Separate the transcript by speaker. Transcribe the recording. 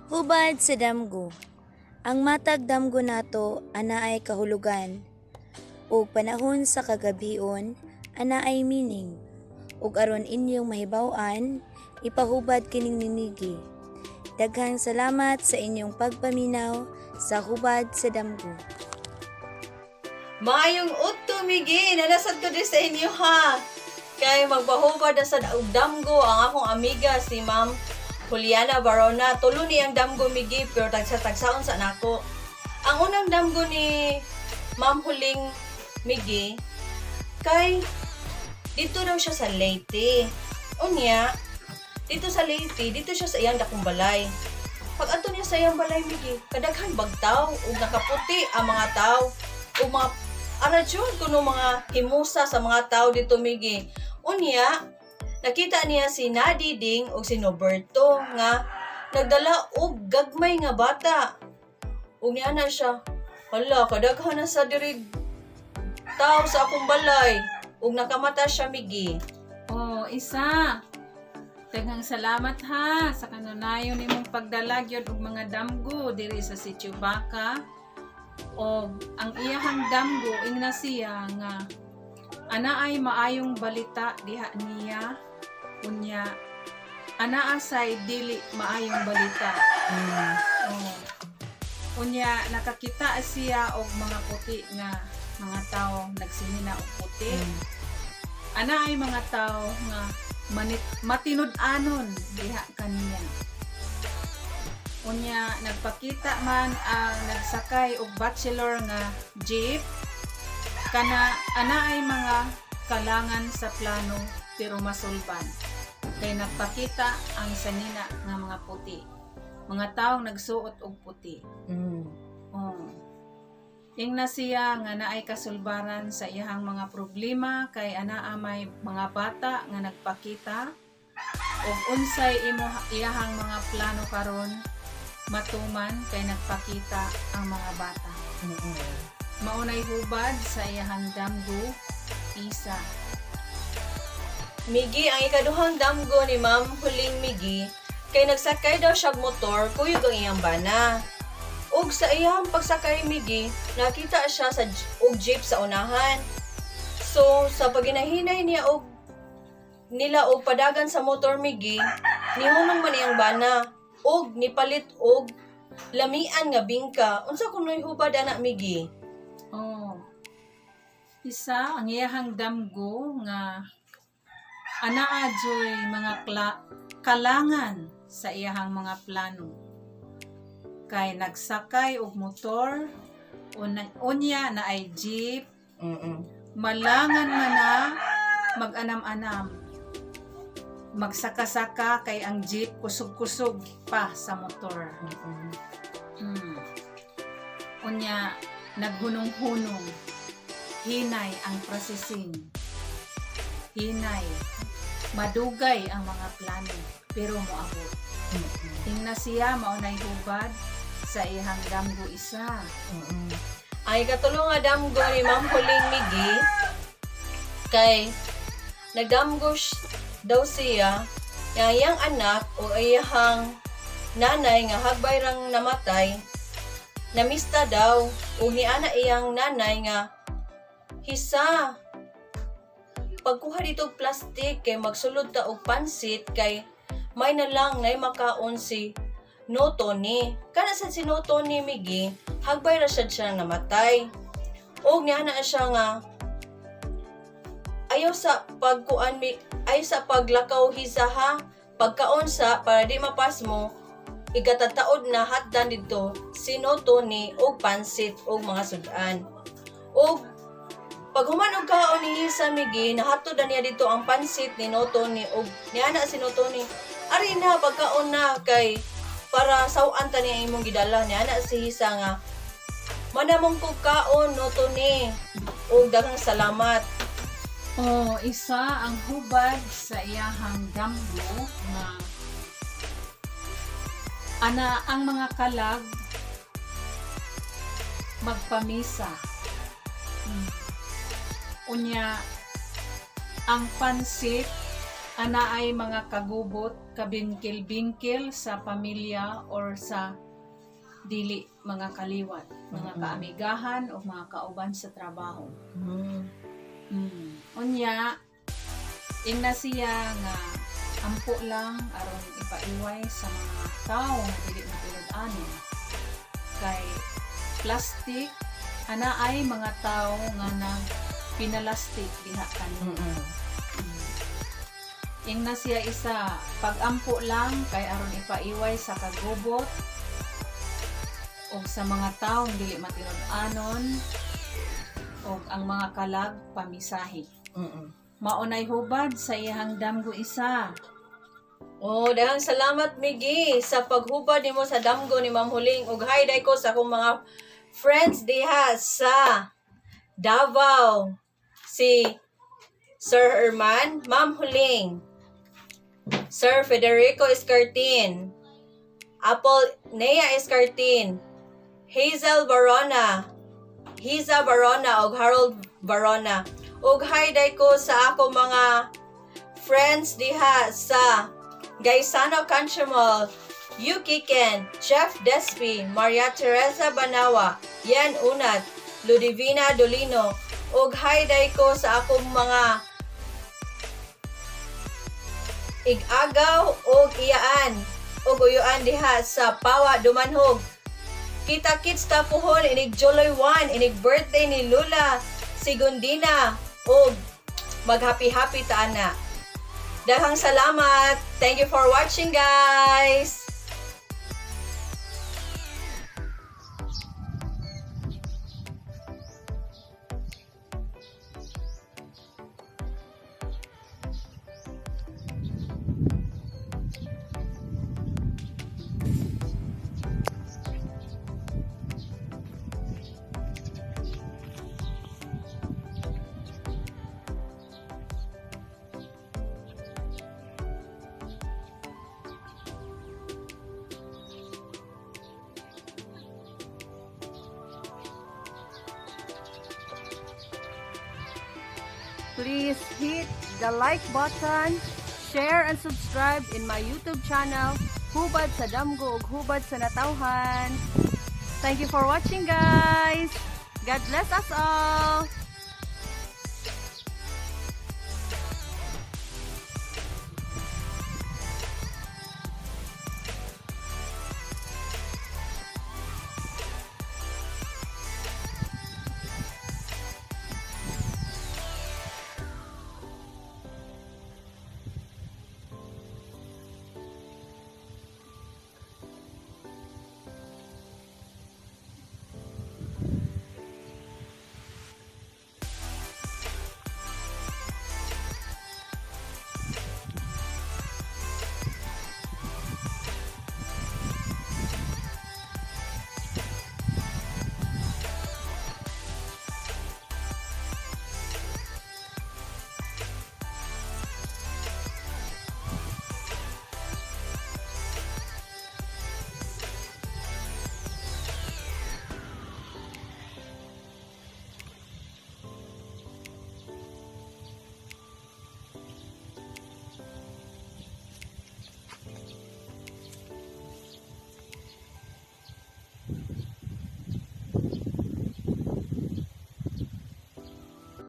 Speaker 1: Hubad sa damgo. Ang matag damgo nato anaay kahulugan. Ug panahon sa kagabhion anaay meaning. Ug aron inyong mahibaw-an, ipahubad kining ni Miggy. Daghang salamat sa inyong pagpaminaw sa Hubad sa Damgo.
Speaker 2: Maayong udto, Migi! Naa na sad ko diri sa inyo ha. Kay magpahubad na sad og damgo ang akong amiga, si Ma'am Juliana Barona. Tulo ni ang damgo, Migi, pero tagsa-tagsaon sa nako. Ang unang damgo ni Ma'am Huling, Migi, kay dito daw siya sa Leyte. Unya, dito sa Leyte, dito siya sa iyang dakong balay. Pag adto niya sa iyang balay, Migi, kadaghan bagtaw ug nakaputi ang mga tao ug mga arasyon kuno mga himusa sa mga tao dito, Migi. Unya, nakita niya si Nadi Ding ug si Noberto nga nagdala og gagmay nga bata. Ug niya na siya, "Hala, kadaghan na sa diri tao sa akong balay." Ug nakamata siya, Migi.
Speaker 3: Oh, Isa. Daghang salamat ha sa kanunayon nimong pagdala gyud og mga damgo diri sa Sitio Baka. Og ang iyahang damgo, ingna siya nga anaay maayong balita diha niya, unya anaa say dili maayong balita. Oh. Unya nakakita siya og mga puti nga mga tao, nagsinina og puti. Ana ay mga tao nga matinud-anon diha kaniya. Unya nagpakita man ang nagsakay og bachelor nga jeep, kana ana ay mga kalangan sa plano pero masulban kay nagpakita ang sanina nga mga puti. Mga taong nagsuot og puti. Oh. Ingna siya nga naay kasulbaran sa iyahang mga problema kay anaa may mga bata nga nagpakita ug unsay imo iyahang mga plano karon matuman kay nagpakita ang mga bata. Maunay hubad sa iyahang damgo, Isa.
Speaker 2: Migi, ang ikaduhang damgo ni Ma'am Huling, Migi, kay nagsakay daw siya og motor, kuyog ang iyang bana. Ug sa iyang pagsakay, Migi, nakita siya sa og jeep sa unahan. So, sa paginahinay niya og nila og padagan sa motor, Migi, nihunong man iyang bana ug nipalit og lamian nga bingka. Unsa kunoy hubad ana, Migi?
Speaker 3: Oh. Isa, ang iyahang damgo nga anaa joy mga kalangan sa iyahang mga plano. Kay nagsakay og motor, unya na ay jeep, malangan man na mag-anam-anam. Magsaka-saka kay ang jeep kusog-kusog pa sa motor. Unya, naghunong-hunong. Hinay ang processing. Hinay. Madugay ang mga plano, pero moabot. Ingna siya, maunay hubad sa iyang damgo, Isa.
Speaker 2: Ang ikatulo nga damgo ni Ma'am Huling, Migi, kay nagdamgo daw siya nga iyang anak o iyang nanay nga hagbay rang namatay namista daw, ug niana iyang nanay nga, "Hisa, pagkuha dito og plastic kay magsulod ta og pansit kay may na lang nay makaon si no Tony." Kana sa si no Tony, Migi, hagbay ra siya siya namatay. Og niana siya nga, "Ayaw sa pagkuan mi, ay sa paglakaw, Hisa, ha, pagkaon sa para di mapasmo." Igatataod na hatdan didto si no Tony og pansit og mga sudan. Og paghuman og kaon ni Hisa, Migi, nahatod na niya dito ang pansit ni no Tony og niana si no Tony, "Ari na, pagkaon na kay para sawan ta niya imong gidala." Niana si Hisa nga, "Manamong kog kaon, no Tony, ug daghang salamat."
Speaker 3: O Isa, ang hubad sa iyahang damgo nga ana ang mga kalag magpamisa. Unya ang pansit Ana ay mga kagubot, kabingkil-bingkil sa pamilya or sa dili mga kaliwat, mga kaamigahan o mga kauban sa trabaho. Unya, ingna siya nga ampo lang aron ipaiway sa mga tao nga dili matinud-anon. Kay plastic, ana ay mga tao nga nag pinalastik diha kanimo. Ingna siya isa, pagampo lang kay aron ipaiway sa kagubot og sa mga taong dili matinud-anon og ang mga kalag pamisahi. Maunay hubad sa iyang damgo, isa.
Speaker 2: Oh, daghang salamat, Miggy, sa paghubad nimo sa damgo ni Ma'am Huling ug hi day ko sa akong mga friends diha sa Davao. Si Sir Herman, Ma'am Huling, Sir Federico Escartin, Apple Nea Escartin, Hazel Barona, Hiza Barona ug Harold Barona. Ug hi day ko sa ako mga friends diha sa Gaisano Country Mall, Yuki Ken, Jeff Despi, Maria Teresa Banawa, Yan Unat, Ludivina Dolino, ug hi day ko sa akong mga igagaw ug iyaan ug uyuan diha sa Pawa, Dumanhog. Kita kits ta puhon inig July 1, inig birthday ni Lula Sigundina ug mag-happy happy ta ana. Daghang salamat. Thank you for watching, guys.
Speaker 4: Please hit the like button, share and subscribe in my YouTube channel, Hubad sa Damgo ug Hubad sa Natawhan. Thank you for watching, guys. God bless us all.